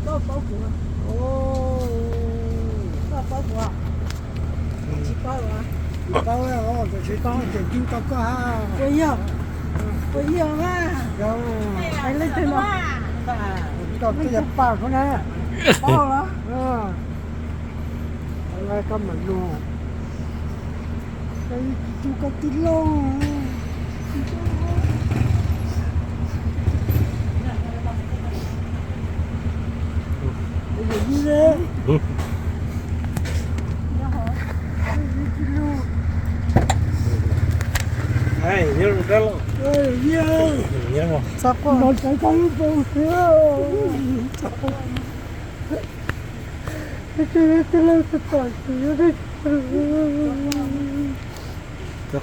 Koj paub kuv, koj paub kuv, tsis paub los? Tsis paub, tsis paub, tseem cug tau koj ha. Puas yog? Puas yog a? Hais leej twg no? Koj twb yog paj koj na. Paub los? Koj mam nug. Cug koj tij laug. Txawm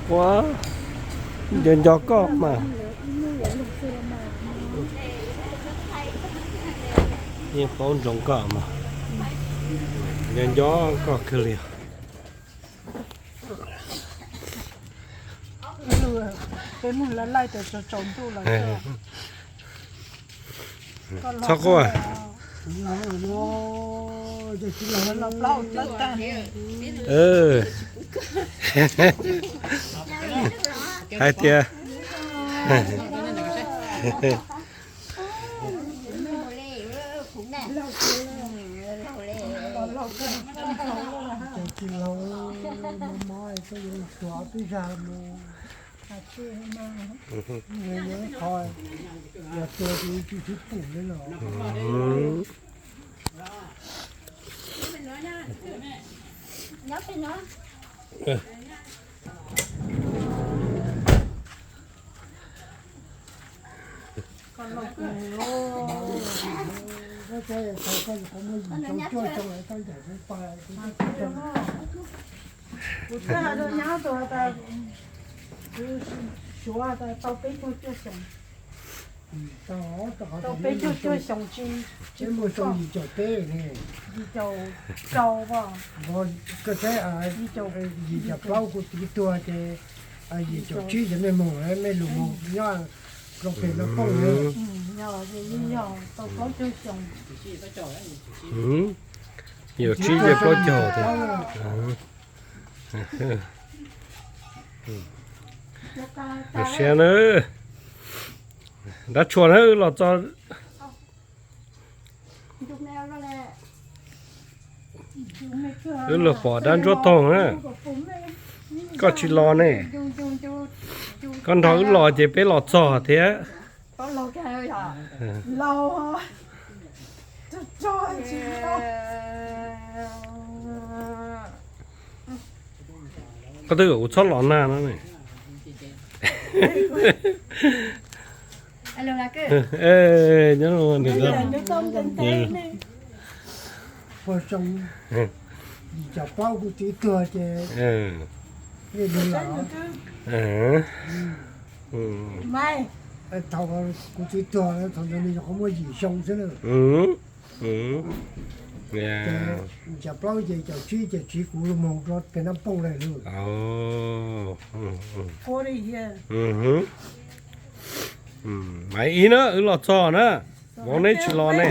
quaj, nco nco koj mas. Yeej paub ntsoov koj mas, nco nco koj kawg li. Peb mus laij laij tas tsaus ntuj los. Txhob quaj. Hais tias Kuv twb hais rau nyab tus tas, kuv suav tas tau peb caug cuaj xyoo. Tau peb caug cuaj xyoo tsis, tsis muaj xyoo yim caum peb ne, yim caum rau, koj saib, yim caum plaub kuv txiv tuag ces yim caum tsib ces mej moog, mej lug moog nyob rau pem no poob. Yog, yog tau plaub caug xyoo. Yim caum tsib ces plaub caug. Zoo siab nawb. Dab tshuam na, wb los txog, wb los pom dab ntsuab toog na. Koj tsis los ne, koj nrog wb los ces peb los txog thiab. Koj twb kom kuv txhob los nag no ne. Nyob, yim caum plaub kuv txiv tuag ces, thaum kuv txiv tuag thaum ntawd nws nyuam qhuav muaj yim xyoo xwb na. Yim caum plaub ces yim caum tsib ces tsiv kuv lug moog rau pem Naj Poob lawm. Maiv Ib na, wb los txog na, vauv neb tsis los ne.